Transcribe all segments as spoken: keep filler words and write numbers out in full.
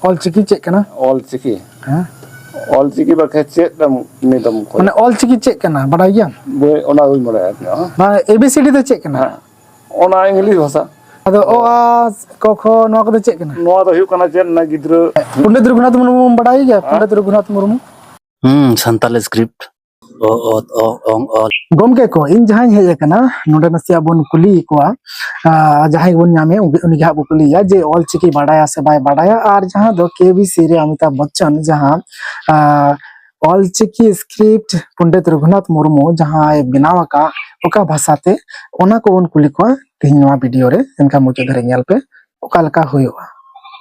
ᱚᱞᱪᱤᱠᱤ ᱪᱮᱫ ᱠᱟᱱᱟ? ᱚᱞᱪᱤᱠᱤ? ᱦᱮᱸ᱾ ᱚᱞᱪᱤᱠᱤ ᱵᱟᱠᱷᱟᱡ ᱪᱮᱫ ᱮᱢ, ᱱᱤᱛ ᱮᱢ ᱠᱷᱚᱡ? ᱢᱟᱱᱮ ᱚᱞᱪᱤᱠᱤ ᱪᱮᱫ ᱠᱟᱱᱟ ᱵᱟᱰᱟᱭ ᱜᱮᱭᱟᱢ? ᱵᱟᱹᱧ, ᱚᱱᱟ ᱵᱟᱹᱧ ᱵᱟᱲᱟᱭᱟ ᱟᱨᱠᱤ, ᱦᱮᱸ? ᱵᱟᱝ, ᱮ ᱵᱤ ᱥᱤ ᱰᱤ ᱫᱚ ᱪᱮᱫ ᱠᱟᱱᱟ? ᱦᱮᱸ᱾ ᱚᱱᱟ ᱤᱝᱞᱤᱥ ᱵᱷᱟᱥᱟ᱾ ᱟᱫᱚ ᱚ, ᱟ, ᱠᱚ, ᱠᱷᱚ, ᱱᱚᱣᱟ ᱠᱚᱫᱚ ᱪᱮᱫ ᱠᱟᱱᱟ? ᱱᱚᱣᱟ ᱫᱚ ᱦᱩᱭᱩᱜ ᱠᱟᱱᱟ ᱪᱮᱫ, ᱚᱱᱟ ᱜᱤᱫᱽᱨᱟᱹ ᱯᱚᱱᱰᱤᱛ ᱨᱚᱜᱷᱩᱱᱟᱛᱷ ᱢᱩᱨᱢᱩᱢ ᱵᱟᱰᱟᱭ ᱜᱮᱭᱟ? ᱦᱮᱸ? ᱯᱚᱱᱰᱤᱛ ᱨᱚᱜᱷᱩᱱᱟᱛᱷ ᱢᱩᱨᱢᱩ? ᱦᱩᱸ, ᱥᱟᱱᱛᱟᱞᱤ ᱥᱠᱨᱤᱯᱴ᱾ ᱚ, ᱚ, ᱚ, ᱚᱝ, ᱚ᱾ ᱜᱚᱢᱠᱮ ᱠᱚ, ᱤᱧ ᱡᱟᱦᱟᱸᱧ ᱦᱮᱡ ᱟᱠᱟᱱᱟ, ᱱᱚᱰᱮ ᱱᱟᱥᱮᱭᱟᱜ ᱵᱚᱱ ᱠᱩᱞᱤ ᱠᱚᱣᱟ᱾ ᱟᱨ ᱡᱟᱦᱟᱸᱭ ᱵᱚᱱ ᱧᱟᱢᱮ, ᱩᱱᱤ, ᱩᱱᱤ ᱜᱮ ᱦᱟᱸᱜ ᱵᱚ ᱠᱩᱞᱤᱭᱮᱭᱟ ᱡᱮ ᱚᱞᱪᱤᱠᱤ ᱵᱟᱰᱟᱭᱟ ᱥᱮ ᱵᱟᱭ ᱵᱟᱰᱟᱭᱟ, ᱟᱨ ᱡᱟᱦᱟᱸ ᱫᱚ ᱠᱮ ᱵᱤ ᱥᱤ ᱨᱮ ᱚᱢᱤᱛᱟᱵᱷ ᱵᱚᱪᱪᱚᱱ ᱡᱟᱦᱟᱸ, ᱟᱨ ᱚᱞᱪᱤᱠᱤ ᱥᱠᱨᱤᱯᱴ ᱯᱚᱱᱰᱤᱛ ᱨᱚᱜᱷᱩᱱᱟᱛᱷ ᱢᱩᱨᱢᱩ ᱡᱟᱦᱟᱸᱭ ᱵᱮᱱᱟᱣ ᱟᱠᱟᱫ, ᱚᱠᱟ ᱵᱷᱟᱥᱟᱛᱮ, ᱚᱱᱟ ᱠᱚᱵᱚᱱ ᱠᱩᱞᱤ ᱠᱚᱣᱟ ᱛᱮᱦᱮᱧ ᱱᱚᱣᱟ ᱵᱷᱤᱰᱤᱭᱳ ᱨᱮ᱾ ᱮᱱᱠᱷᱟᱱ ᱢᱩᱪᱟᱹᱫ ᱫᱷᱟᱹᱨᱤᱡ ᱧᱮᱞ ᱯᱮ, ᱚᱠᱟ ᱞᱮᱠᱟ ᱦᱩᱭᱩᱜᱼᱟ᱾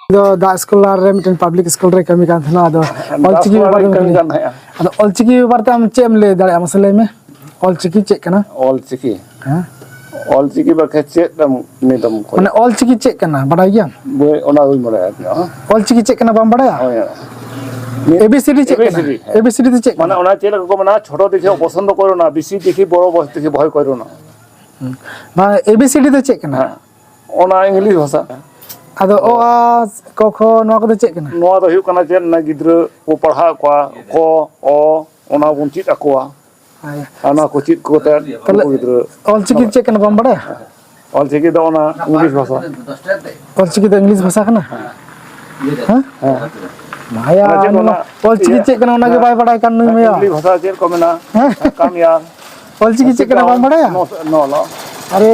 ᱤᱧ ᱫᱚ ᱫᱟᱜ ᱥᱠᱚᱞᱟᱨ ᱨᱮ ᱢᱤᱫᱴᱮᱱ ᱯᱟᱵᱽᱞᱤᱠ ᱥᱠᱩᱞ ᱨᱮ ᱠᱟᱹᱢᱤ ᱠᱟᱱ ᱛᱟᱦᱮᱱᱟ᱾ ᱟᱫᱚ ᱫᱟᱜ ᱚᱞᱪᱤᱠᱤ ᱥᱠᱚᱞᱟᱨ ᱵᱮᱯᱟᱨ ᱨᱮ ᱛᱮ ᱠᱟᱹᱢᱤ ᱠᱟᱱ ᱛᱟᱦᱮᱸᱜᱼᱟ᱾ ᱟᱫᱚ ᱚᱞᱪᱤᱠᱤ ᱵᱮᱯᱟᱨ ᱛᱮ ᱟᱢ ᱪᱮᱫ ᱮᱢ ᱞᱟᱹᱭ ᱫᱟᱲᱮᱭᱟᱜᱼᱟ, ᱢᱟᱥᱮ ᱞᱟᱹᱭ ᱢᱮ᱾ ᱚᱞᱪᱤᱠᱤ ᱪᱮᱫ ᱠᱟᱱᱟ? ᱚᱞᱪᱤᱠᱤ? ᱦᱮᱸ᱾ ᱚᱞᱪᱤᱠᱤ ᱵᱟᱠᱷᱟᱡ ᱪᱮᱫ ᱮᱢ, ᱱᱤᱛ ᱮᱢ ᱠᱷᱚᱡ? ᱢᱟᱱᱮ ᱚᱞᱪᱤᱠᱤ ᱪᱮᱫ ᱠᱟᱱᱟ ᱵᱟᱰᱟᱭ ᱜᱮᱭᱟᱢ? ᱵᱟᱹᱧ, ᱚᱱᱟ ᱵᱟᱹᱧ ᱵᱟᱲᱟᱭᱟ ᱟᱨᱠᱤ, ᱦᱮᱸ? ᱚᱞᱪᱤᱠᱤ ᱪᱮᱫ ᱠᱟᱱᱟ ᱵᱟᱢ ᱵᱟᱰᱟᱭᱟ? ᱦᱳᱭ, ᱦᱳᱭ᱾ ᱮ ᱵᱤ ᱥᱤ ᱰᱤ ᱪᱮᱫ ᱠᱟᱱᱟ? ᱮ ᱵᱤ ᱥᱤ ᱰᱤ, ᱦᱮᱸ᱾ ᱮ ᱵᱤ ᱥᱤ ᱰᱤ ᱫᱚ ᱪᱮᱫ ᱢᱟᱱᱮ ᱠᱟᱱᱟ? ᱚᱱᱟ ᱪᱮᱫ ᱞᱮᱠᱟ ᱠᱚ ᱢᱮᱱᱟ, ᱪᱷᱳᱴᱳ ᱫᱮᱠᱷᱮ ᱯᱚᱥᱚᱱᱫ ᱠᱚᱨᱳ ᱱᱟ, ᱵᱮᱥᱤ ᱫᱮᱠᱷᱮ ᱵᱚᱲᱚ ᱵᱚᱥ ᱫᱮᱠᱷᱮ ᱵᱷᱚᱭ ᱠᱚᱨᱳ ᱱᱟ᱾ ᱦᱩᱸ᱾ ᱵᱟᱝ, ᱮ ᱵᱤ ᱥᱤ ᱰᱤ ᱫᱚ ᱪᱮᱫ ᱠᱟᱱᱟ? ᱦᱮᱸ, ᱚᱱᱟ ᱤᱝᱞᱤᱥ ᱵᱷᱟᱥᱟ᱾ ᱟᱫᱚ ᱚ, ᱟ, ᱠᱚ, ᱠᱷᱚ, ᱱᱚᱣᱟ ᱠᱚᱫᱚ ᱪᱮᱫ ᱠᱟᱱᱟ? ᱱᱚᱣᱟ ᱫᱚ ᱦᱩᱭᱩᱜ ᱠᱟᱱᱟ ᱪᱮᱫ, ᱚᱱᱟ ᱜᱤᱫᱽᱨᱟᱹ ᱠᱚ ᱯᱟᱲᱦᱟᱣ ᱠᱚᱣᱟ, ᱠᱚ, ᱚ, ᱚᱱᱟ ᱵᱚᱱ ᱪᱮᱫ ᱟᱠᱚᱣᱟ᱾ ᱦᱮᱸ᱾ ᱟᱨ ᱱᱚᱣᱟ ᱠᱚ ᱪᱮᱫ ᱠᱚ ᱠᱟᱛᱮ ᱛᱟᱦᱞᱮ ᱩᱱᱠᱩ ᱜᱤᱫᱽᱨᱟᱹ ᱚᱞᱪᱤᱠᱤ ᱪᱮᱫ ᱠᱟᱱᱟ ᱵᱟᱢ ᱵᱟᱲᱟᱭᱟ? ᱚᱞᱪᱤᱠᱤ ᱫᱚ ᱚᱱᱟ ᱤᱝᱞᱤᱥ ᱵᱷᱟᱥᱟ᱾ ᱚᱞᱪᱤᱠᱤ ᱫᱚ ᱤᱝᱞᱤᱥ ᱵᱷᱟᱥᱟ ᱠᱟᱱᱟ? ᱦᱮᱸ᱾ ᱦᱮᱸ? ᱢᱟᱭᱟ, ᱚᱱᱟ ᱪᱮᱫ ᱠᱚ ᱱᱚᱣᱟ ᱢᱮᱱᱟ? ᱚᱞᱪᱤᱠᱤ ᱤᱭᱟᱹ, ᱪᱮᱫ ᱠᱟᱱᱟ ᱚᱱᱟ ᱜᱮ ᱦᱮᱸ, ᱵᱟᱭ ᱵᱟᱲᱟᱭ ᱠᱟᱱ ᱱᱩᱭ ᱢᱟᱭᱟ᱾ ᱤᱝᱞᱤᱥ ᱵᱷᱟᱥᱟ ᱪᱮᱫ ᱠᱚ ᱢᱮᱱᱟ? ᱦᱮᱸ? ᱠᱟᱢᱤᱭᱟ᱾ ᱚᱞᱪᱤᱠᱤ ᱪᱮᱫ ᱠᱟᱱᱟ ᱵᱟᱢ ᱵᱟᱲᱟᱭᱟ? ᱱᱚ-, ᱱᱚ-, ᱱᱚ-᱾ ᱟᱨᱮ,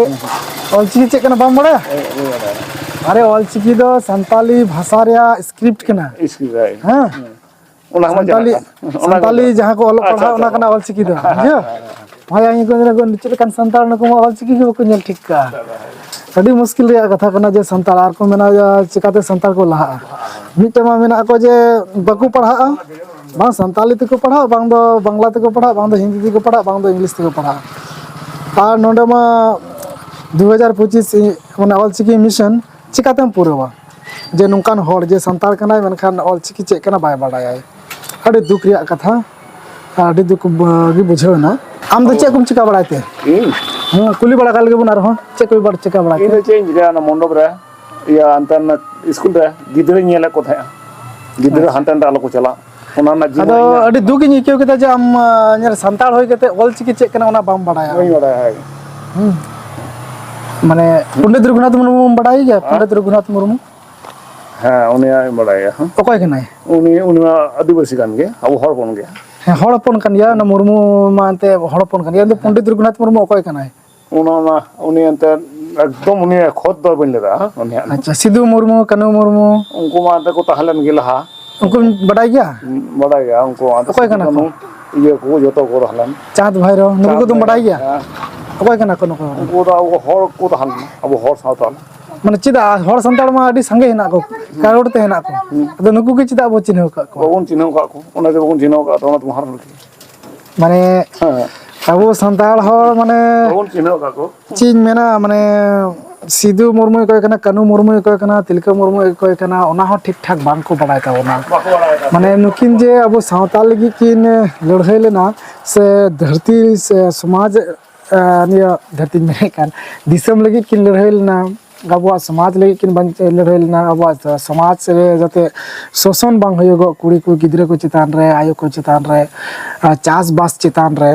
ᱚᱞᱪᱤᱠᱤ ᱪᱮᱫ ᱠᱟᱱᱟ ᱵᱟᱢ ᱵᱟᱲᱟᱭᱟ? ᱦᱮᱸ, ᱵᱟᱹᱧ ᱵᱟᱲᱟᱭᱟ᱾ ᱟᱨᱮ, ᱚᱞᱪᱤᱠᱤ ᱫᱚ ᱥᱟᱱᱛᱟᱞᱤ ᱵᱷᱟᱥᱟ ᱨᱮᱭᱟᱜ ᱥᱠᱨᱤᱯᱴ ᱠᱟᱱᱟ᱾ ᱥᱠᱨᱤᱯᱴ, ᱨᱟᱭᱴ᱾ ᱦᱮᱸ? ᱦᱮᱸ᱾ ᱚᱱᱟ ᱦᱚᱸ ᱥᱟᱱᱛᱟᱞᱤ, ᱪᱟᱞᱟᱜ ᱠᱟᱱᱟ᱾ ᱚᱱᱟ ᱥᱟᱱᱛᱟᱞᱤ ᱠᱚᱫᱚ᱾ ᱡᱟᱦᱟᱸ ᱠᱚ ᱚᱞᱚᱜ ᱟᱪᱪᱷᱟ, ᱯᱟᱲᱦᱟᱜ, ᱟᱪᱪᱷᱟ᱾ ᱚᱱᱟ ᱠᱟᱱᱟ ᱚᱞᱪᱤᱠᱤ ᱫᱚ, ᱦᱮᱸ, ᱵᱩᱡᱷᱟᱹᱣ? ᱦᱮᱸ, ᱦᱮᱸ, ᱦᱮᱸ᱾ ᱦᱳᱭ, ᱤᱧ ᱠᱚ ᱢᱮᱱᱟ, ᱪᱮᱫ ᱞᱮᱠᱟᱱ ᱥᱟᱱᱛᱟᱲ ᱱᱩᱠᱩ ᱢᱟ ᱚᱞᱪᱤᱠᱤ ᱜᱮ ᱵᱟᱠᱚ ᱧᱮᱞ ᱴᱷᱤᱠ ᱠᱟᱜᱼᱟ᱾ ᱟᱹᱰᱤ ᱢᱩᱥᱠᱤᱞ ᱨᱮᱭᱟᱜ ᱠᱟᱛᱷᱟ ᱠᱟᱱᱟ ᱡᱮ ᱥᱟᱱᱛᱟᱲ, ᱟᱨ ᱠᱚ ᱢᱮᱱᱟ ᱡᱮ ᱪᱤᱠᱟᱛᱮ ᱥᱟᱱᱛᱟᱲ ᱠᱚ ᱞᱟᱦᱟᱜᱼᱟ᱾ ᱢᱤᱫᱴᱮᱱ ᱢᱟ ᱢᱮᱱᱟᱜ ᱠᱚ ᱡᱮ ᱵᱟᱠᱚ ᱯᱟᱲᱦᱟᱜᱼᱟ, ᱵᱟᱝ ᱥᱟᱱᱛᱟᱞᱤ ᱛᱮᱠᱚ ᱯᱟᱲᱦᱟᱜᱼᱟ, ᱵᱟᱝ ᱫᱚ ᱵᱟᱝᱞᱟ ᱛᱮᱠᱚ ᱯᱟᱲᱦᱟᱜᱼᱟ, ᱵᱟᱝ ᱫᱚ ᱦᱤᱱᱫᱤ ᱛᱮᱠᱚ ᱯᱟᱲᱦᱟᱜᱼᱟ, ᱵᱟᱝ ᱫᱚ ᱤᱝᱞᱤᱥ ᱛᱮᱠᱚ ᱯᱟᱲᱦᱟᱜᱼᱟ᱾ ᱟᱨ ᱱᱚᱰᱮ ᱢᱟ ᱫᱩ ᱦᱟᱡᱟᱨ ᱯᱚᱸᱪᱤᱥ ᱢᱟᱱᱮ ᱚᱞᱪᱤᱠᱤ ᱢᱤᱥᱚᱱ ᱪᱤᱠᱟᱛᱮᱢ ᱯᱩᱨᱟᱹᱣᱟ? ᱡᱮ ᱱᱚᱝᱠᱟᱱ ᱦᱚᱲ ᱡᱮ ᱥᱟᱱᱛᱟᱲ ᱠᱟᱱᱟᱭ ᱢᱮᱱᱠᱷᱟᱱ ᱚᱞᱪᱤᱠᱤ ᱪᱮᱫ ᱠᱟᱱᱟ ᱵᱟᱭ ᱵᱟᱰᱟᱭᱟᱭ᱾ ᱟᱹᱰᱤ ᱫᱩᱠ ᱨᱮᱭᱟᱜ ᱠᱟᱛᱷᱟ, ᱟᱹᱰᱤ ᱫᱩᱠ ᱵᱩ-, ᱜᱮ ᱵᱩᱡᱷᱟᱹᱣ ᱮᱱᱟ᱾ ᱟᱢ ᱫᱚ ᱪᱮᱫ ᱠᱚᱢ ᱪᱤᱠᱟ ᱵᱟᱲᱟᱭ ᱛᱮ? ᱤᱧ? ᱦᱮᱸ, ᱠᱩᱞᱤ ᱵᱟᱲᱟ ᱠᱟᱜ ᱞᱮᱜᱮ ᱵᱚᱱ ᱟᱨᱦᱚᱸ, ᱪᱮᱫ ᱠᱚ ᱵᱟᱲ-, ᱪᱤᱠᱟ ᱵᱟᱲᱟᱭ ᱤᱧ ᱛᱮ? ᱫᱚ ᱪᱮᱫ ᱤᱧ ᱪᱤᱠᱟᱹᱭᱟ, ᱚᱱᱟ ᱢᱚᱱᱰᱚᱯ ᱨᱮ᱾ ᱤᱭᱟᱹ ᱦᱟᱱᱛᱮ ᱚᱱᱟ ᱥᱠᱩᱞ ᱨᱮ ᱜᱤᱫᱽᱨᱟᱹᱧ ᱧᱮᱞᱮᱫ ᱠᱚ ᱛᱟᱦᱮᱸᱜᱼᱟ, ᱜᱤᱫᱽᱨᱟᱹ ᱟᱪᱪᱷᱟ᱾ ᱦᱟᱱᱛᱮ ᱱᱟᱛᱮ ᱟᱞᱚ ᱠᱚ ᱪᱟᱞᱟᱜ, ᱚᱱᱟ ᱨᱮᱱᱟᱜ ᱡᱤᱵᱚᱱ ᱟᱫᱚ ᱤᱧᱟᱹᱜ ᱟᱹᱰᱤ ᱫᱩᱠ ᱤᱧ ᱟᱹᱭᱠᱟᱹᱣ ᱠᱮᱫᱟ ᱡᱮ ᱟᱢ, ᱟᱸ, ᱧᱮᱞ, ᱥᱟᱱᱛᱟᱲ ᱦᱩᱭ ᱠᱟᱛᱮ ᱚᱞ ᱪᱤᱠᱤ ᱪᱮᱫ ᱠᱟᱱᱟ ᱚᱱᱟ ᱵᱟᱢ ᱵᱟᱲᱟᱭᱟ᱾ ᱵᱟᱹᱧ ᱵᱟᱲᱟᱭᱟ᱾ ᱦᱩᱸ᱾ ᱢᱟᱱᱮ ᱯᱚᱱᱰᱤᱛ ᱨᱚᱜᱷᱩᱱᱟᱛᱷ ᱢᱩᱨᱢᱩᱢ ᱵᱟᱲᱟᱭ ᱜᱮᱭᱟ? ᱦᱮᱸ? ᱯᱚᱱᱰᱤᱛ ᱨᱚᱜᱷᱩᱱᱟᱛᱷ ᱢᱩᱨᱢᱩ? ᱦᱮᱸ, ᱩᱱᱤᱭᱟᱜ ᱤᱧ ᱵᱟᱲᱟᱭᱟ᱾ ᱦᱮᱸ? ᱚᱠᱚᱭ ᱠᱟᱱᱟᱭ? ᱩᱱᱤ, ᱩᱱᱤ ᱢᱟ ᱟᱹᱫᱤᱵᱟᱹᱥᱤ ᱠᱟᱱ ᱜᱮ, ᱟᱵᱚ ᱦᱚᱲ ᱦᱚᱯᱚᱱ ᱜᱮ᱾ ᱦᱮᱸ, ᱦᱚᱲ ᱦᱚᱯᱚᱱ ᱠᱟᱱ ᱜᱮᱭᱟ, ᱚᱱᱟ ᱢᱩᱨᱢᱩ ᱢᱟ ᱮᱱᱛᱮ ᱦᱚᱲ ᱦᱚᱯᱚᱱ ᱠᱟᱱ ᱜᱮᱭᱟ᱾ ᱟᱫᱚ ᱯᱚᱱᱰᱤᱛ ᱨᱚᱜᱷᱩᱱᱟᱛᱷ ᱢᱩᱨᱢᱩ ᱚᱠᱚᱭ ᱠᱟᱱᱟᱭ? ᱚᱱᱟ ᱢᱟ ᱩᱱᱤ ᱮᱱᱛᱮ ᱮᱠᱫᱚᱢ ᱩᱱᱤᱭᱟᱜ ᱠᱷᱚᱛ ᱫᱚ ᱵᱟᱹᱧ ᱞᱟᱹᱭ ᱫᱟᱲᱮᱭᱟᱜᱼᱟ, ᱩᱱᱤᱭᱟᱜ᱾ ᱟᱪᱪᱷᱟ, ᱥᱤᱫᱩ ᱢᱩᱨᱢᱩ, ᱠᱟᱹᱱᱩ ᱢᱩᱨᱢᱩ᱾ ᱩᱱᱠᱩ ᱢᱟ ᱮᱱᱛᱮ ᱠᱚ ᱛᱟᱦᱮᱸ ᱞᱮᱱ ᱜᱮ ᱞᱟᱦᱟ᱾ ᱩᱱᱠᱩᱢ ᱵᱟᱰᱟᱭ ᱜᱮᱭᱟ? ᱵᱟᱰᱟᱭ ᱜᱮᱭᱟ, ᱩᱱᱠᱩ ᱟᱫᱚ ᱚᱠᱚᱭ ᱥᱤᱫᱩ ᱠᱟᱱᱟ ᱠᱚ? ᱠᱟᱹᱱᱩ ᱤᱭᱟᱹ ᱠᱚ ᱡᱚᱛᱚ ᱠᱚ ᱛᱟᱦᱮᱸ ᱞᱮᱱ᱾ ᱪᱟᱸᱫᱽ ᱵᱷᱟᱭᱨᱳ, ᱱᱩᱠᱩ ᱪᱟᱸᱫᱽ ᱠᱚᱫᱚᱢ ᱵᱟᱰᱟᱭ ᱵᱷᱟᱭᱨᱳ, ᱜᱮᱭᱟ? ᱦᱮᱸ᱾ ᱚᱠᱚᱭ ᱠᱟᱱᱟ ᱠᱚ ᱱᱩᱠᱩ? ᱩᱱᱠᱩ ᱫᱚ ᱟᱵᱚ ᱦᱚᱲ ᱠᱚ ᱛᱟᱦᱮᱸ ᱞᱮᱱᱟ, ᱟᱵᱚ ᱦᱚᱲ ᱥᱟᱶᱛᱟ᱾ ᱢᱟᱱᱮ ᱪᱮᱫᱟᱜ ᱦᱚᱲ ᱥᱟᱱᱛᱟᱲ ᱢᱟ ᱟᱹᱰᱤ ᱥᱟᱸᱜᱮ ᱦᱮᱱᱟᱜ ᱠᱚ, ᱦᱩᱸ᱾ ᱠᱟᱨᱳᱲ ᱛᱮ ᱦᱮᱱᱟᱜ ᱠᱚ᱾ ᱦᱩᱸ᱾ ᱟᱫᱚ ᱱᱩᱠᱩ ᱜᱮ ᱪᱮᱫᱟᱜ ᱵᱚ ᱪᱤᱱᱦᱟᱹᱣ ᱠᱟᱜ ᱠᱚᱣᱟ? ᱵᱟᱵᱚᱱ ᱪᱤᱱᱦᱟᱹᱣ ᱠᱟᱜ ᱠᱚ, ᱚᱱᱟ ᱜᱮ ᱵᱟᱵᱚᱱ ᱪᱤᱱᱦᱟᱹᱣ ᱠᱟᱜ ᱠᱚ, ᱚᱱᱟ ᱛᱮ ᱢᱟᱦᱟᱨ ᱢᱟᱱᱮ ᱦᱮᱸ᱾ ᱟᱵᱚ ᱥᱟᱱᱛᱟᱲ ᱦᱚᱲ ᱢᱟᱱᱮ ᱵᱟᱵᱚᱱ ᱪᱤᱱᱦᱟᱹᱣ ᱠᱟᱜ ᱠᱚ᱾ ᱪᱮᱫ ᱤᱧ ᱢᱮᱱᱟ, ᱢᱟᱱᱮ ᱥᱤᱫᱩ ᱢᱩᱨᱢᱩᱭ ᱚᱠᱚᱭ ᱠᱟᱱᱟ, ᱠᱟᱹᱱᱩ ᱢᱩᱨᱢᱩᱭ ᱚᱠᱚᱭ ᱠᱟᱱᱟ, ᱛᱤᱞᱠᱟᱹ ᱢᱩᱨᱢᱩᱭ ᱚᱠᱚᱭ ᱠᱟᱱᱟ, ᱚᱱᱟ ᱦᱚᱸ ᱴᱷᱤᱠ ᱴᱷᱟᱠ ᱵᱟᱝ ᱠᱚ ᱵᱟᱲᱟᱭ ᱛᱟᱵᱚᱱᱟ᱾ ᱵᱟᱠᱚ ᱵᱟᱲᱟᱭ ᱛᱟᱵᱚᱱᱟ᱾ ᱢᱟᱱᱮ ᱱᱩᱠᱤᱱ ᱡᱮ ᱟᱵᱚ ᱥᱟᱶᱛᱟ ᱞᱟᱹᱜᱤᱫ ᱠᱤᱱ ᱞᱟᱹᱲᱦᱟᱹᱭ ᱞᱮᱱᱟ, ᱥᱮ ᱫᱷᱟᱹᱨᱛᱤ ᱥᱮ ᱥᱚᱢᱟᱡᱽ, ᱮ, ᱱᱤᱭᱟᱹ ᱫᱷᱟᱹᱨᱛᱤᱧ ᱢᱮᱱᱮᱫ ᱠᱟᱱ, ᱫᱤᱥᱚᱢ ᱞᱟᱹᱜᱤᱫ ᱠᱤᱱ ᱞᱟᱹᱲᱦᱟᱹᱭ ᱞᱮᱱᱟ, ᱟᱵᱚᱣᱟᱜ ᱥᱚᱢᱟᱡᱽ ᱞᱟᱹᱜᱤᱫ ᱠᱤᱱ ᱵᱟᱧ-, ᱞᱟᱹᱲᱦᱟᱹᱭ ᱞᱮᱱᱟ, ᱟᱵᱚᱣᱟᱜ ᱥᱚᱢᱟᱡᱽ ᱨᱮ ᱡᱟᱛᱮ ᱥᱳᱥᱚᱱ ᱵᱟᱝ ᱦᱩᱭᱩᱜᱚᱜ, ᱠᱩᱲᱤ ᱠᱚ ᱜᱤᱫᱽᱨᱟᱹ ᱠᱚ ᱪᱮᱛᱟᱱ ᱨᱮ, ᱟᱭᱳ ᱠᱚ ᱪᱮᱛᱟᱱ ᱨᱮ, ᱟᱨ ᱪᱟᱥᱵᱟᱥ ᱪᱮᱛᱟᱱ ᱨᱮ,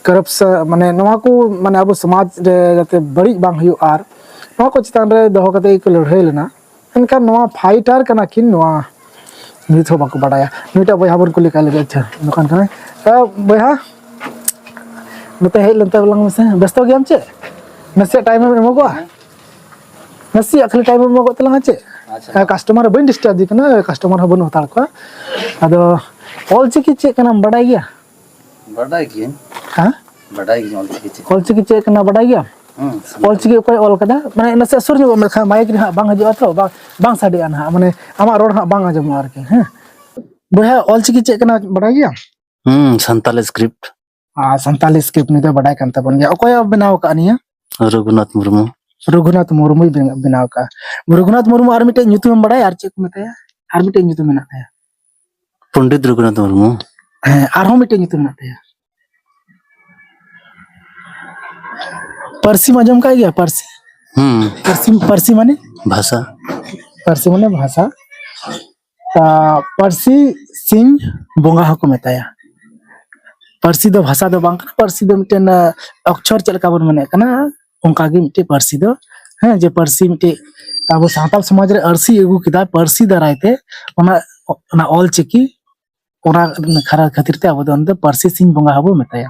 ᱠᱚᱨᱟᱯᱥᱚᱱ, ᱢᱟᱱᱮ ᱱᱚᱣᱟ ᱠᱚ, ᱢᱟᱱᱮ ᱟᱵᱚ ᱥᱚᱢᱟᱡᱽ ᱨᱮ ᱡᱟᱛᱮ ᱵᱟᱹᱲᱤᱡ ᱵᱟᱝ ᱦᱩᱭᱩᱜ, ᱟᱨ ᱱᱚᱣᱟ ᱠᱚ ᱪᱮᱛᱟᱱ ᱨᱮ ᱫᱚᱦᱚ ᱠᱟᱛᱮ ᱜᱮᱠᱚ ᱞᱟᱹᱲᱦᱟᱹᱭ ᱞᱮᱱᱟ᱾ ᱢᱮᱱᱠᱷᱟᱱ ᱱᱚᱣᱟ ᱯᱷᱟᱭᱴᱟᱨ ᱠᱟᱱᱟ ᱠᱤᱱ, ᱱᱚᱣᱟ ᱱᱤᱛ ᱦᱚᱸ ᱵᱟᱠᱚ ᱵᱟᱰᱟᱭᱟ᱾ ᱱᱩᱭᱴᱟᱜ ᱵᱚᱭᱦᱟ ᱵᱚᱱ ᱠᱩᱞᱤ ᱠᱟᱭ ᱞᱮᱜᱮ᱾ ᱟᱪᱪᱷᱟ, ᱫᱚᱠᱟᱱ ᱠᱟᱱᱟᱭ᱾ ᱮ, ᱵᱚᱭᱦᱟ, ᱱᱚᱛᱮ ᱦᱮᱡ ᱞᱮᱱ ᱛᱟᱞᱟᱝ ᱢᱮᱥᱮ᱾ ᱵᱮᱥᱛᱚ ᱜᱮᱭᱟᱢ ᱪᱮ? ᱱᱟᱥᱮᱭᱟᱜ ᱴᱟᱭᱤᱢ ᱮᱢ ᱮᱢᱚᱜᱚᱜᱼᱟ? ᱦᱮᱸ᱾ ᱱᱟᱥᱮᱭᱟᱜ ᱠᱷᱟᱹᱞᱤ ᱴᱟᱭᱤᱢ ᱮᱢ ᱮᱢᱚᱜᱚᱜ ᱛᱟᱞᱟᱝᱟ ᱪᱮ? ᱟᱪᱪᱷᱟ᱾ ᱦᱮᱸ, ᱠᱟᱥᱴᱚᱢᱟᱨ ᱵᱟᱹᱧ ᱰᱤᱥᱴᱟᱨᱵ ᱫᱮ ᱠᱟᱱᱟ, ᱠᱟᱥᱴᱚᱢᱟᱨ ᱦᱚᱸ ᱵᱟᱹᱱᱩᱜ ᱦᱟᱛᱟᱲ ᱠᱚᱣᱟ᱾ ᱟᱫᱚ ᱚᱞ ᱪᱤᱠᱤ ᱪᱮᱫ ᱠᱟᱱᱟᱢ ᱵᱟᱰᱟᱭ ᱜᱮᱭᱟ? ᱵᱟᱰᱟᱭ ᱜᱤᱭᱟᱹᱧ᱾ ᱦᱮᱸ? ᱵᱟᱰᱟᱭ ᱜᱤᱭᱟᱹᱧ ᱚᱞ ᱪᱤᱠᱤ ᱪᱮᱫ᱾ ᱚᱞ ᱪᱤᱠᱤ ᱪᱮᱫ ᱠᱟᱱᱟ ᱵᱟᱰᱟᱭ ᱜᱮᱭᱟᱢ? ᱦᱩᱸ᱾ ᱚᱞ ᱪᱤᱠᱤ ᱚᱠᱚᱭ ᱚᱞ ᱠᱟᱫᱟ? ᱢᱟᱱᱮ ᱱᱟᱥᱮ ᱥᱩᱨ ᱧᱚᱜ ᱢᱮ, ᱠᱷᱟᱱ ᱢᱟᱭᱤᱠ ᱨᱮ ᱦᱟᱸᱜ ᱵᱟᱝ ᱦᱤᱡᱩᱜᱼᱟ ᱛᱚ, ᱵᱟᱝ, ᱵᱟᱝ ᱥᱟᱰᱮᱜᱼᱟ ᱱᱟᱦᱟᱜ, ᱢᱟᱱᱮ ᱟᱢᱟᱜ ᱨᱚᱲ ᱦᱟᱸᱜ ᱵᱟᱝ ᱟᱸᱡᱚᱢᱚᱜᱼᱟ ᱟᱨᱠᱤ, ᱦᱮᱸ᱾ ᱵᱚᱭᱦᱟ, ᱚᱞ ᱪᱤᱠᱤ ᱪᱮᱫ ᱠᱟᱱᱟ ᱵᱟᱰᱟᱭ ᱜᱮᱭᱟᱢ? ᱦᱩᱸ, ᱥᱟᱱᱛᱟᱞᱤ ᱥᱠᱨᱤᱯᱴ᱾ ᱟᱨ ᱥᱟᱱᱛᱟᱞᱤ ᱥᱠᱨᱤᱯᱴ ᱱᱩᱭ ᱫᱚ ᱵᱟᱰᱟᱭ ᱠᱟᱱ ᱛᱟᱵᱚᱱ ᱜᱮᱭᱟ᱾ ᱚᱠᱚᱭ ᱵᱮᱱᱟᱣ ᱟᱠᱟᱫᱼᱟ ᱱᱤᱭᱟᱹ? ᱨᱚᱜᱷᱩᱱᱟᱛᱷ ᱢᱩᱨᱢᱩ᱾ ᱨᱚᱜᱷᱩᱱᱟᱛᱷ ᱢᱩᱨᱢᱩᱭ ᱵᱮᱱ-, ᱵᱮᱱᱟᱣ ᱟᱠᱟᱫᱼᱟ᱾ ᱨᱚᱜᱷᱩᱱᱟᱛᱷ ᱢᱩᱨᱢᱩ ᱟᱨ ᱢᱤᱫᱴᱮᱡ ᱧᱩᱛᱩᱢ ᱮᱢ ᱵᱟᱰᱟᱭᱟ? ᱟᱨ ᱪᱮᱫ ᱠᱚ ᱢᱮᱛᱟᱭᱟ? ᱟᱨ ᱢᱤᱫᱴᱮᱡ ᱧᱩᱛᱩᱢ ᱢᱮᱱᱟᱜ ᱛᱟᱭᱟ᱾ ᱯᱚᱱᱰᱤᱛ ᱨᱚᱜᱷᱩᱱᱟᱛᱷ ᱢᱩᱨᱢᱩ᱾ ᱦᱮᱸ, ᱟᱨᱦᱚᱸ ᱢᱤᱫᱴᱮᱡ ᱧᱩᱛᱩᱢ ᱢᱮᱱᱟᱜ ᱛᱟᱭᱟ᱾ ᱯᱟᱹᱨᱥᱤᱢ ᱟᱸᱡᱚᱢ ᱠᱟᱜ ᱜᱮᱭᱟ? ᱯᱟᱹᱨᱥᱤ? ᱦᱩᱸ᱾ ᱯᱟᱹᱨᱥᱤ, ᱯᱟᱹᱨᱥᱤ ᱢᱟᱱᱮ? ᱵᱷᱟᱥᱟ᱾ ᱯᱟᱹᱨᱥᱤ ᱢᱟᱱᱮ ᱵᱷᱟᱥᱟ᱾ ᱟᱨ ᱯᱟᱹᱨᱥᱤ ᱥᱤᱧ ᱵᱚᱸᱜᱟ ᱦᱚᱸᱠᱚ ᱢᱮᱛᱟᱭᱟ᱾ ᱯᱟᱹᱨᱥᱤ ᱫᱚ ᱵᱷᱟᱥᱟ ᱫᱚ ᱵᱟᱝ ᱠᱟᱱᱟ, ᱯᱟᱹᱨᱥᱤ ᱫᱚ ᱢᱤᱫᱴᱮᱱ, ᱟᱸ, ᱚᱠᱪᱷᱚᱨ ᱪᱮᱫ ᱞᱮᱠᱟ ᱵᱚᱱ ᱢᱮᱱᱮᱫ ᱠᱟᱱᱟ, ᱚᱱᱠᱟ ᱜᱮ ᱢᱤᱫᱴᱮᱱ ᱯᱟᱹᱨᱥᱤ ᱫᱚ᱾ ᱦᱮᱸ, ᱡᱮ ᱯᱟᱹᱨᱥᱤ ᱢᱤᱫᱴᱮᱱ ᱟᱵᱚ ᱥᱟᱱᱛᱟᱲ ᱥᱚᱢᱟᱡᱽ ᱨᱮ ᱟᱹᱨᱥᱤ ᱟᱹᱜᱩ ᱠᱮᱫᱟ, ᱯᱟᱹᱨᱥᱤ ᱫᱟᱨᱟᱭ ᱛᱮ ᱚᱱᱟ, ᱚᱱᱟ ᱚᱞ ᱪᱤᱠᱤ, ᱚᱱᱟ ᱠᱷᱟᱨᱟ-, ᱠᱷᱟᱹᱛᱤᱨ ᱛᱮ ᱟᱵᱚ ᱫᱚ ᱚᱱᱟ ᱫᱚ ᱯᱟᱹᱨᱥᱤ ᱥᱤᱧ ᱵᱚᱸᱜᱟ ᱦᱚᱸᱵᱚ ᱢᱮᱛᱟᱭᱟ᱾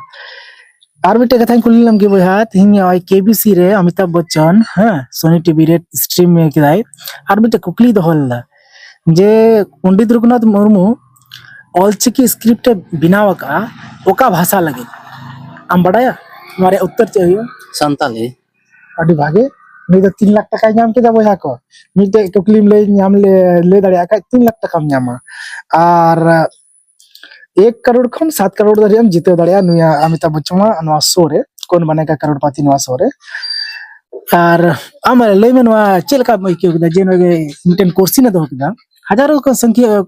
ᱟᱨ ᱢᱤᱫᱴᱮᱡ ᱠᱟᱛᱷᱟᱧ ᱠᱩᱞᱤ ᱞᱮᱢ ᱜᱮ ᱵᱚᱭᱦᱟ, ᱛᱮᱦᱮᱧ ᱱᱚᱜᱼᱚᱭ ᱠᱮ ᱵᱤ ᱥᱤ ᱨᱮ ᱚᱢᱤᱛᱟᱵᱷ ᱵᱚᱪᱪᱚᱱ, ᱦᱮᱸ, ᱥᱚᱱᱤ ᱴᱤ ᱵᱷᱤ ᱨᱮ ᱥᱴᱨᱤᱢ ᱠᱮᱫᱟᱭ, ᱟᱨ ᱢᱤᱫᱴᱮᱡ ᱠᱩᱠᱞᱤᱭ ᱫᱚᱦᱚ ᱞᱮᱫᱟ ᱡᱮ ᱯᱚᱱᱰᱤᱛ ᱨᱚᱜᱷᱩᱱᱟᱛᱷ ᱢᱩᱨᱢᱩ ᱚᱞᱪᱤᱠᱤ ᱥᱠᱨᱤᱯᱴ ᱮ ᱵᱮᱱᱟᱣ ᱟᱠᱟᱫᱼᱟ ᱚᱠᱟ ᱵᱷᱟᱥᱟ ᱞᱟᱹᱜᱤᱫ? ᱟᱢ ᱵᱟᱰᱟᱭᱟ ᱱᱚᱣᱟ ᱨᱮᱭᱟᱜ ᱩᱛᱛᱚᱨ ᱪᱮᱫ ᱦᱩᱭᱩᱜᱼᱟ? ᱥᱟᱱᱛᱟᱞᱤ᱾ ᱟᱹᱰᱤ ᱵᱷᱟᱜᱮ᱾ ᱱᱩᱭ ᱫᱚ ᱛᱤᱱ ᱞᱟᱠᱷ ᱴᱟᱠᱟᱭ ᱧᱟᱢ ᱠᱮᱫᱟ ᱵᱚᱭᱦᱟ ᱠᱚ᱾ ᱢᱤᱫᱴᱮᱡ ᱠᱩᱠᱞᱤᱢ ᱞᱟᱹᱭ ᱧᱟᱢ ᱞᱮ-, ᱞᱟᱹᱭ ᱫᱟᱲᱮᱭᱟᱜ ᱠᱷᱟᱡ ᱛᱤᱱ ᱞᱟᱠᱷ ᱴᱟᱠᱟᱢ ᱧᱟᱢᱟ᱾ ᱟᱨ ᱮᱠ ᱠᱟᱨᱳᱲ ᱠᱷᱚᱱ ᱥᱟᱛ ᱠᱟᱨᱳᱲ ᱫᱷᱟᱹᱨᱤᱡ ᱮᱢ ᱡᱤᱛᱟᱹᱣ ᱫᱟᱲᱮᱭᱟᱜᱼᱟ ᱱᱩᱭᱟᱜ, ᱚᱢᱤᱛᱟᱵᱷ ᱵᱚᱪᱪᱚᱱᱟᱜ ᱱᱚᱣᱟ ᱥᱳ ᱨᱮ, ᱠᱳᱱ ᱵᱟᱱᱮᱜᱟ ᱠᱟᱨᱳᱲᱯᱟᱛᱤ ᱱᱚᱣᱟ ᱥᱳ ᱨᱮ᱾ ᱟᱨ ᱟᱢ ᱞᱟᱹᱭ ᱢᱮ, ᱱᱚᱣᱟ ᱪᱮᱫ ᱞᱮᱠᱟᱢ ᱟᱹᱭᱠᱟᱹᱣ ᱠᱮᱫᱟ ᱡᱮ ᱱᱚᱜᱼᱚᱭ ᱢᱤᱫᱴᱮᱱ ᱠᱳᱥᱪᱮᱱ ᱮ ᱫᱚᱦᱚ ᱠᱮᱫᱟ? ᱦᱟᱡᱟᱨᱚ ᱠᱚ ᱥᱚᱝᱠᱷᱭᱟ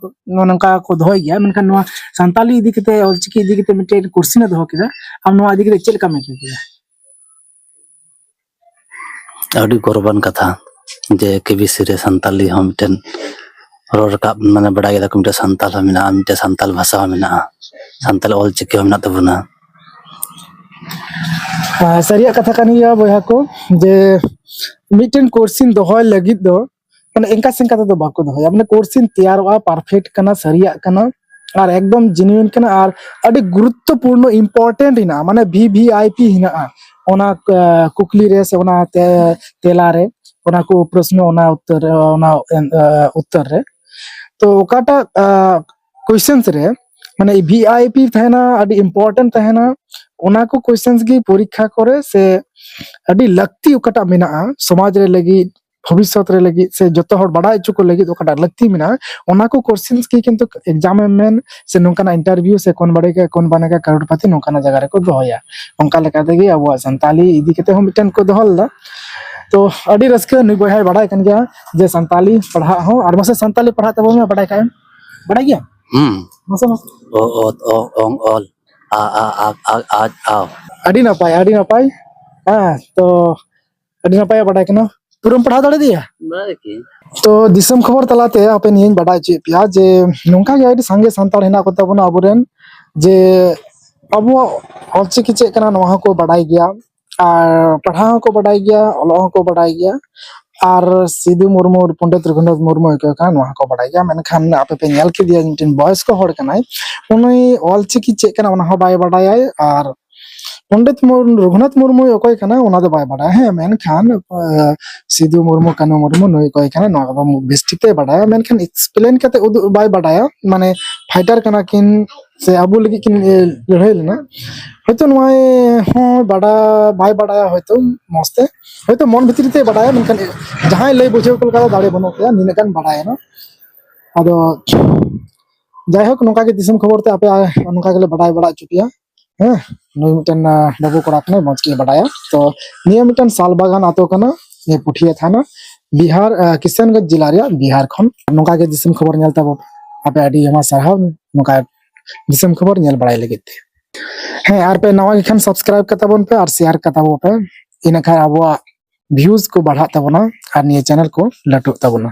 ᱱᱚᱝᱠᱟ ᱠᱚ ᱫᱚᱦᱚᱭ ᱜᱮᱭᱟ, ᱢᱮᱱᱠᱷᱟᱱ ᱱᱚᱣᱟ ᱥᱟᱱᱛᱟᱞᱤ ᱤᱫᱤ ᱠᱟᱛᱮ, ᱚᱞᱪᱤᱠᱤ ᱤᱫᱤ ᱠᱟᱛᱮ ᱢᱤᱫᱴᱮᱱ ᱠᱳᱥᱪᱮᱱ ᱮ ᱫᱚᱦᱚ ᱠᱮᱫᱟ᱾ ᱟᱢ ᱱᱚᱣᱟ ᱤᱫᱤ ᱠᱟᱛᱮ ᱪᱮᱫ ᱞᱮᱠᱟᱢ ᱟᱹᱭᱠᱟᱹᱣ ᱠᱮᱫᱟ? ᱟᱹᱰᱤ ᱜᱚᱨᱚᱵᱟᱱ ᱠᱟᱛᱷᱟ ᱡᱮ ᱠᱮ ᱵᱤ ᱥᱤ ᱨᱮ ᱥᱟᱱᱛᱟᱞᱤ ᱦᱚᱸ ᱢᱤᱫᱴᱮᱱ ᱨᱚᱲ ᱨᱟᱠᱟᱵ, ᱢᱟᱱᱮ, ᱵᱟᱲᱟᱭ ᱠᱮᱫᱟ ᱠᱚ ᱢᱤᱫᱴᱮᱱ ᱥᱟᱱᱛᱟᱞ ᱦᱚᱸ ᱢᱮᱱᱟᱜᱼᱟ, ᱢᱤᱫᱴᱮᱱ ᱥᱟᱱᱛᱟᱞ ᱵᱷᱟᱥᱟ ᱦᱚᱸ ᱢᱮᱱᱟᱜᱼᱟ, ᱥᱟᱱᱛᱟᱞᱤ ᱚᱞ ᱪᱤᱠᱤ ᱦᱚᱸ ᱢᱮᱱᱟᱜ ᱛᱟᱵᱚᱱᱟ᱾ ᱟᱨ ᱥᱟᱹᱨᱤᱭᱟᱜ ᱠᱟᱛᱷᱟ ᱠᱟᱱ ᱜᱮᱭᱟ ᱵᱚᱭᱦᱟ ᱠᱚ, ᱡᱮ ᱢᱤᱫᱴᱮᱱ ᱠᱳᱥᱪᱮᱱ ᱫᱚᱦᱚᱭ ᱞᱟᱹᱜᱤᱫ ᱫᱚ ᱢᱟᱱᱮ ᱮᱱᱠᱟ ᱥᱮᱱᱠᱟ ᱛᱮᱫᱚ ᱵᱟᱠᱚ ᱫᱚᱦᱚᱭᱟ᱾ ᱢᱟᱱᱮ ᱠᱳᱥᱪᱮᱱ ᱛᱮᱭᱟᱨᱚᱜᱼᱟ, ᱯᱟᱨᱯᱷᱮᱠᱴ ᱠᱟᱱᱟ, ᱥᱟᱹᱨᱤᱭᱟᱜ ᱠᱟᱱᱟ, ᱟᱨ ᱮᱠᱫᱚᱢ ᱡᱮᱱᱩᱭᱤᱱ ᱠᱟᱱᱟ, ᱟᱨ ᱟᱹᱰᱤ ᱜᱩᱨᱩᱛᱛᱚᱯᱩᱨᱱᱚ, ᱤᱢᱯᱚᱨᱴᱮᱱᱴ ᱦᱮᱱᱟᱜᱼᱟ, ᱢᱟᱱᱮ ᱵᱷᱤ ᱵᱷᱤ ᱟᱭ ᱯᱤ ᱦᱮᱱᱟᱜᱼᱟ ᱚᱱᱟ, ᱟ, ᱠᱩᱠᱞᱤ ᱨᱮ ᱥᱮ ᱚᱱᱟ ᱛᱮ-, ᱛᱮᱞᱟ ᱨᱮ, ᱚᱱᱟ ᱠᱚ ᱯᱨᱚᱥᱱᱚ, ᱚᱱᱟ ᱩᱛᱛᱚᱨ, ᱚᱱᱟ, ᱟ, ᱩᱛᱛᱚᱨ ᱨᱮ᱾ ᱛᱚ ᱚᱠᱟᱴᱟᱜ, ᱟ, ᱠᱳᱥᱪᱮᱱᱥ ᱨᱮ ᱢᱟᱱᱮ ᱵᱷᱤ ᱟᱭ ᱯᱤ ᱛᱟᱦᱮᱱᱟ, ᱟᱹᱰᱤ ᱤᱢᱯᱚᱨᱴᱮᱱᱴ ᱛᱟᱦᱮᱱᱟ, ᱚᱱᱟ ᱠᱚ ᱠᱳᱥᱪᱮᱱᱥ ᱜᱮ ᱯᱚᱨᱤᱠᱠᱷᱟ ᱠᱚᱨᱮ ᱥᱮ ᱟᱹᱰᱤ ᱞᱟᱹᱠᱛᱤ ᱚᱠᱟᱴᱟᱜ ᱢᱮᱱᱟᱜᱼᱟ ᱥᱚᱢᱟᱡᱽ ᱨᱮ ᱞᱟᱹᱜᱤᱫ, ᱵᱷᱚᱵᱤᱥᱥᱚᱛ ᱨᱮ ᱞᱟᱹᱜᱤᱫ ᱥᱮ ᱡᱚᱛᱚ ᱦᱚᱲ ᱵᱟᱲᱟᱭ ᱦᱚᱪᱚ ᱠᱚ ᱞᱟᱹᱜᱤᱫ ᱚᱠᱟᱴᱟᱜ ᱞᱟᱹᱠᱛᱤ ᱢᱮᱱᱟᱜᱼᱟ, ᱚᱱᱟ ᱠᱚ ᱠᱳᱥᱪᱮᱱᱥ ᱜᱮ ᱠᱤᱱᱛᱩ ᱮᱠᱡᱟᱢ ᱮᱢ ᱢᱮᱱ ᱥᱮ ᱱᱚᱝᱠᱟᱱᱟᱜ ᱤᱱᱴᱟᱨᱵᱷᱤᱭᱩ ᱥᱮ ᱠᱳᱱ ᱵᱟᱱᱮᱜᱟ ᱠᱟᱨᱳᱲᱯᱟᱛᱤ ᱱᱚᱝᱠᱟᱱᱟᱜ ᱡᱟᱭᱜᱟ ᱨᱮᱠᱚ ᱫᱚᱦᱚᱭᱟ᱾ ᱚᱱᱠᱟ ᱞᱮᱠᱟ ᱛᱮᱜᱮ ᱟᱵᱚᱣᱟᱜ ᱥᱟᱱᱛᱟᱞᱤ ᱤᱫᱤ ᱠᱟᱛᱮ ᱦᱚᱸ ᱢᱤᱫᱴᱮᱱ ᱠᱚ ᱫᱚᱦᱚ ᱞᱮᱫᱟ᱾ ᱛᱚ ᱟᱹᱰᱤ ᱨᱟᱹᱥᱠᱟᱹ, ᱱᱩᱭ ᱵᱚᱭᱦᱟᱭ ᱵᱟᱲᱟᱭ ᱠᱟᱱ ᱜᱮᱭᱟ ᱡᱮ ᱥᱟᱱᱛᱟᱞᱤ ᱯᱟᱲᱦᱟᱜ ᱦᱚᱸ, ᱟᱨ ᱢᱟᱥᱮ ᱥᱟᱱᱛᱟᱞᱤ ᱯᱟᱲᱦᱟᱜ ᱛᱟᱵᱚᱱ ᱢᱮ, ᱵᱟᱲᱟᱭ ᱠᱷᱟᱡ ᱮᱢ᱾ ᱵᱟᱲᱟᱭ ᱜᱮᱭᱟ? ᱦᱩᱸ᱾ ᱢᱟᱥᱮ, ᱢᱟᱥᱮ᱾ ᱚ, ᱚᱛ, ᱚ, ᱚᱝ, ᱚᱞ᱾ ᱟ, ᱟ, ᱟ, ᱟ, ᱟ, ᱟ᱾ ᱟᱹᱰᱤ ᱱᱟᱯᱟᱭ, ᱟᱹᱰᱤ ᱱᱟᱯᱟᱭ᱾ ᱦᱮᱸ, ᱛᱚ ᱟᱹᱰᱤ ᱱᱟᱯᱟᱭ ᱵᱟᱰᱟᱭ ᱠᱟᱱᱟ᱾ ᱯᱩᱨᱟᱹᱢ ᱯᱟᱲᱦᱟᱣ ᱫᱟᱲᱮᱭᱟᱫᱮᱭᱟ? ᱵᱟᱲᱟᱭ ᱜᱮ᱾ ᱛᱚ ᱫᱤᱥᱚᱢ ᱠᱷᱚᱵᱚᱨ ᱛᱟᱞᱟᱛᱮ ᱟᱯᱮ ᱱᱤᱭᱟᱹᱧ ᱵᱟᱰᱟᱭ ᱦᱚᱪᱚᱭᱮᱫ ᱯᱮᱭᱟ ᱡᱮ ᱱᱚᱝᱠᱟ ᱜᱮ ᱟᱹᱰᱤ ᱥᱟᱸᱜᱮ ᱥᱟᱱᱛᱟᱲ ᱦᱮᱱᱟᱜ ᱠᱚ ᱛᱟᱵᱚᱱᱟ ᱟᱵᱚᱨᱮᱱ, ᱡᱮ ᱟᱵᱚᱣᱟᱜ ᱚᱞᱪᱤᱠᱤ ᱪᱮᱫ ᱠᱟᱱᱟ ᱱᱚᱣᱟ ᱦᱚᱸᱠᱚ ᱵᱟᱰᱟᱭ ᱜᱮᱭᱟ, ᱟᱨ ᱯᱟᱲᱦᱟᱣ ᱦᱚᱸᱠᱚ ᱵᱟᱰᱟᱭ ᱜᱮᱭᱟ, ᱚᱞᱚᱜ ᱦᱚᱸᱠᱚ ᱵᱟᱰᱟᱭ ᱜᱮᱭᱟ, ᱟᱨ ᱥᱤᱫᱩ ᱢᱩᱨᱢᱩ, ᱯᱚᱱᱰᱤᱛ ᱨᱚᱜᱷᱩᱱᱟᱛᱷ ᱢᱩᱨᱢᱩ ᱚᱠᱚᱭ ᱠᱟᱱᱟ ᱱᱚᱣᱟ ᱦᱚᱸᱠᱚ ᱵᱟᱰᱟᱭ ᱜᱮᱭᱟ᱾ ᱢᱮᱱᱠᱷᱟᱱ ᱟᱯᱮ ᱯᱮ ᱧᱮᱞ ᱠᱮᱫᱮᱭᱟ, ᱢᱤᱫᱴᱮᱱ ᱵᱚᱭᱚᱥᱠᱚ ᱦᱚᱲ ᱠᱟᱱᱟᱭ, ᱩᱱᱤ ᱚᱞᱪᱤᱠᱤ ᱪᱮᱫ ᱠᱟᱱᱟ ᱚᱱᱟ ᱦᱚᱸ ᱵᱟᱭ ᱵᱟᱰᱟᱭᱟᱭ, ᱟᱨ ᱯᱚᱱᱰᱤᱛ ᱢᱩᱨ- ᱨᱚᱜᱷᱩᱱᱟᱛᱷ ᱢᱩᱨᱢᱩ ᱚᱠᱚᱭ ᱠᱟᱱᱟ ᱚᱱᱟ ᱫᱚ ᱵᱟᱭ ᱵᱟᱰᱟᱭᱟ᱾ ᱦᱮᱸ, ᱢᱮᱱᱠᱷᱟᱱ ᱟᱸ, ᱥᱤᱫᱩ ᱢᱩᱨᱢᱩ, ᱠᱟᱹᱱᱩ ᱢᱩᱨᱢᱩ ᱱᱩᱭ ᱚᱠᱚᱭ ᱠᱟᱱᱟ ᱱᱚᱣᱟ ᱠᱚᱫᱚ ᱵᱮᱥ ᱴᱷᱤᱠ ᱛᱮ ᱵᱟᱰᱟᱭᱟ, ᱢᱮᱱᱠᱷᱟᱱ ᱮᱠᱥᱯᱞᱮᱱ ᱠᱟᱛᱮ ᱩᱫᱩᱜ ᱵᱟᱭ ᱵᱟᱰᱟᱭᱟ᱾ ᱢᱟᱱᱮ ᱯᱷᱟᱭᱴᱟᱨ ᱠᱟᱱᱟ ᱠᱤᱱ ᱥᱮ ᱟᱵᱚ ᱞᱟᱹᱜᱤᱫ ᱠᱤᱱ ᱤᱭᱟᱹ ᱞᱟᱹᱲᱦᱟᱹᱭ ᱞᱮᱱᱟ, ᱦᱚᱭᱛᱳ ᱱᱚᱣᱟ ᱦᱚᱸ ᱵᱟᱰᱟᱭ ᱵᱟᱭ ᱵᱟᱰᱟᱭᱟ ᱦᱚᱭᱛᱳ ᱢᱚᱸᱡᱽ ᱛᱮ, ᱦᱚᱭᱛᱳ ᱢᱚᱱ ᱵᱷᱤᱛᱨᱤ ᱛᱮ ᱵᱟᱰᱟᱭᱟ, ᱢᱮᱱᱠᱷᱟᱱ ᱡᱟᱦᱟᱸᱭ ᱞᱟᱹᱭ ᱵᱩᱡᱷᱟᱹᱣ ᱠᱚ ᱞᱮᱠᱟ ᱫᱚ ᱫᱟᱲᱮ ᱵᱟᱹᱱᱩᱜ ᱛᱟᱭᱟ, ᱱᱤᱱᱟᱹᱜ ᱜᱟᱱ ᱵᱟᱰᱟᱭᱮᱱᱟ᱾ ᱟᱫᱚ ᱡᱟᱭᱦᱳᱠ, ᱱᱚᱝᱠᱟ ᱜᱮ ᱫᱤᱥᱚᱢ ᱠᱷᱚᱵᱚᱨ ᱛᱮ ᱟᱯᱮ ᱱᱚᱝᱠᱟ ᱜᱮᱞᱮ ᱵᱟᱰᱟᱭ ᱵᱟᱲᱟ ᱦᱚᱪᱚ ᱯᱮᱭᱟ᱾ ᱦᱮᱸ, ᱱᱩᱭ ᱢᱤᱫᱴᱮᱱ ᱟᱸ, ᱵᱟᱹᱵᱩ ᱠᱚᱲᱟ ᱠᱟᱱᱟᱭ, ᱢᱚᱸᱡᱽ ᱜᱮ ᱵᱟᱰᱟᱭᱟ᱾ ᱛᱚ ᱱᱤᱭᱟᱹ ᱢᱤᱫᱴᱮᱱ ᱥᱟᱞ ᱵᱟᱜᱟᱱ ᱟᱛᱳ ᱠᱟᱱᱟ, ᱱᱤᱭᱟᱹ ᱯᱩᱴᱷᱤᱭᱟᱹ ᱛᱷᱟᱱᱟ, ᱵᱤᱦᱟᱨ, ᱟᱸ, ᱠᱤᱥᱟᱱᱜᱚᱸᱡᱽ ᱡᱮᱞᱟ ᱨᱮᱭᱟᱜ, ᱵᱤᱦᱟᱨ ᱠᱷᱚᱱ᱾ ᱱᱚᱝᱠᱟ ᱜᱮ ᱫᱤᱥᱚᱢ ᱠᱷᱚᱵᱚᱨ ᱧᱮᱞ ᱛᱟᱵᱚ ᱟᱯᱮ ᱟᱹᱰᱤ ᱟᱭᱢᱟ ᱥᱟᱨᱦᱟᱣ ᱱᱚᱝᱠᱟ ᱫᱤᱥᱚᱢ ᱠᱷᱚᱵᱚᱨ ᱧᱮᱞ ᱵᱟᱲᱟᱭ ᱞᱟᱹᱜᱤᱫ ᱛᱮ᱾ ᱦᱮᱸ, ᱟᱨ ᱯᱮ ᱱᱟᱣᱟ ᱜᱮ ᱠᱷᱟᱱ ᱥᱟᱵᱥᱠᱨᱟᱭᱤᱵ ᱠᱟᱛᱟ ᱵᱚᱱ ᱯᱮ ᱟᱨ ᱥᱮᱭᱟᱨ ᱠᱟᱛᱟ ᱵᱚᱱ ᱯᱮ, ᱤᱱᱟᱹᱠᱷᱟᱱ ᱟᱵᱚᱣᱟᱜ ᱵᱷᱤᱭᱩᱡᱽ ᱠᱚ ᱵᱟᱲᱦᱟᱜ ᱛᱟᱵᱚᱱᱟ ᱟᱨ ᱱᱤᱭᱟᱹ ᱪᱮᱱᱮᱞ ᱠᱚ ᱞᱟᱹᱴᱩᱜ ᱛᱟᱵᱚᱱᱟ᱾